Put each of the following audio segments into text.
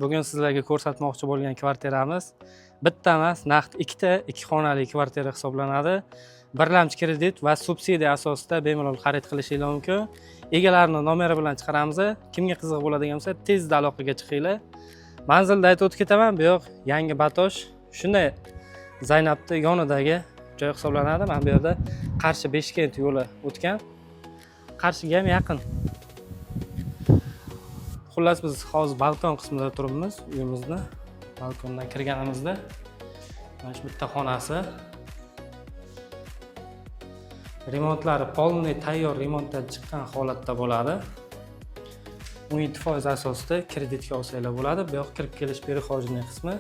Bugun sizlarga ko'rsatmoqchi bo'lgan kvartiramiz bitta emas, naqd ikkita ikki xonali kvartira hisoblanadi. Birlamchi kredit va subsidiya asosida bemalol xarid qilishinglar mumkin. Egalarini nomeri bilan chiqaramiz. Kimga qiziq bo'ladigan bo'lsa, tezda aloqaga chiqinglar. Manzilni aytib o'tib ketaman. Bu yoq Yangi Batosh, shunday Zaynabni yonidagi joy hisoblanadi. Mana bu yerda Qarshi Beshkent yo'li o'tgan. Qarshiga ham yaqin. Xullas, biz hozir balkon qismida turibmiz uyimizni. Balkondan kirganimizda mana shu bitta xonasi. Remontlari полный tayyor, remontdan chiqqan holatda bo'ladi. 17% asosida kreditga olsanglar bo'ladi. Bu yoq kirib kelish перехожий qismi.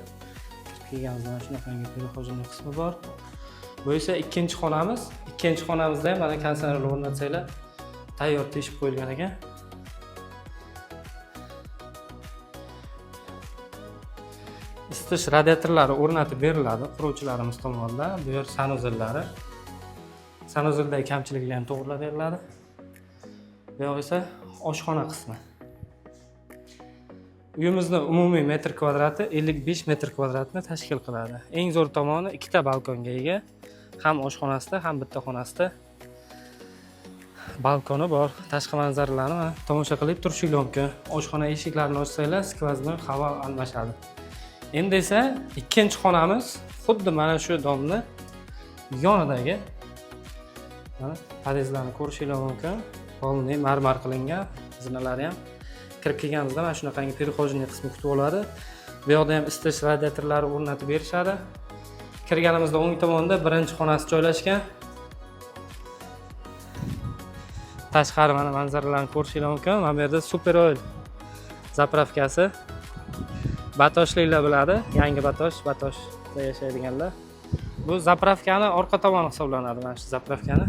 Kirib kelganimizda mana shunaqangi перехожий qismi bor. Bu esa ikkinchi xonamiz. Ikkinchi xonamizda ham mana konditsionerlar o'rnatsanglar, tayyor teshib qo'yilgan ekan. Isitish radiatorlari o'rnatib beriladi quruvchilarimiz tomonidan. Bu yer sanuzellari. Sanuzeldagi kamchiliklar ham to'g'rilab beriladi. Bu yoq esa oshxona qismi. Uyimizni umumiy metr kvadrati 55 metr kvadratni tashkil qiladi. Eng zo'r tomoni, ikkita balkonga ega. Ham oshxonasida, ham bitta xonasida balkoni bor. Tashqi manzaralarni mana tomosha qilib turishinglar mumkin. Oshxona eshiklarini ochsanglar, сквозной havo almashadi. Endi esa ikkinchi xonamiz xuddi mana shu дом ni yonidagi, mana podyezdlarni ko'rishinglar mumkin. Полный marmar qilingan, zinalari ham. Kirib kelganimizda mana shunaqangi перехожий qismi kutib oladi. Bu yoqda ham isitish radiatorlari o'rnatib berishadi. Kirganimizda o'ng tomonda birinchi xonasi joylashgan. Tashqari mana manzaralarni ko'rishinglar mumkin. Mana bu yerda Super Oil заправка si. Batoshliklar biladi, Yangi Batosh, Batoshda yashaydiganlar. Bu заправка ni orqa tomoni hisoblanadi, mana shu заправка ni.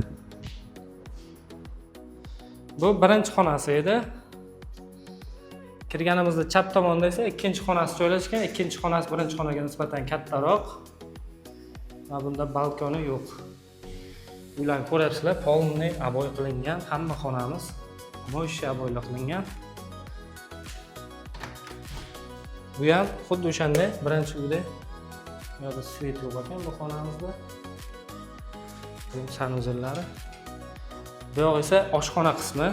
Bu birinchi xonasi edi. Kirganimizda chap tomonda esa ikkinchi xonasi joylashgan. Ikkinchi xonasi birinchi xonaga nisbatan kattaroq. Va bunda balkoni yo'q. Uylarni ko'ryapsizlar, полный обой qilingan, hamma xonamiz мощный обой lar qilingan. Bu ham xuddi o'shanday birinchi uyda. Bu yoqda свет yo'q ekan bu xonamizda. Bu санузел lari. Bu yoq esa oshxona qismi.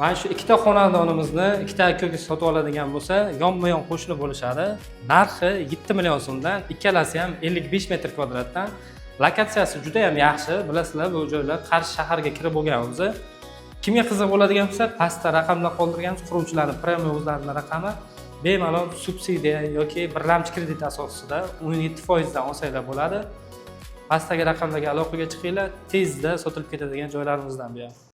Mana shu ikkita xonadonimizni ikkita aka sotib oladigan bo'lsa, yonma-yon qo'shni bo'lishadi. Narxi 7 million so'mdan, ikkalasi ham 55 metr kvadratdan. Lokatsiyasi juda ham yaxshi. Bilasizlar, bu joylar Qarshi shaharga kirib bo'lgan o'zi. Kimga qiziq bo'ladigan bo'lsa, pastda raqamlar qoldirganmiz, quruvchilarni прямой o'zlarini raqami. Bemalol subsidiya yoki birlamchi kredit asosida 17% dan olsanglar bo'ladi. Pastdagi raqamlarga aloqaga chiqinglar, tezda sotilib ketadigan joylarimizdan bu ham.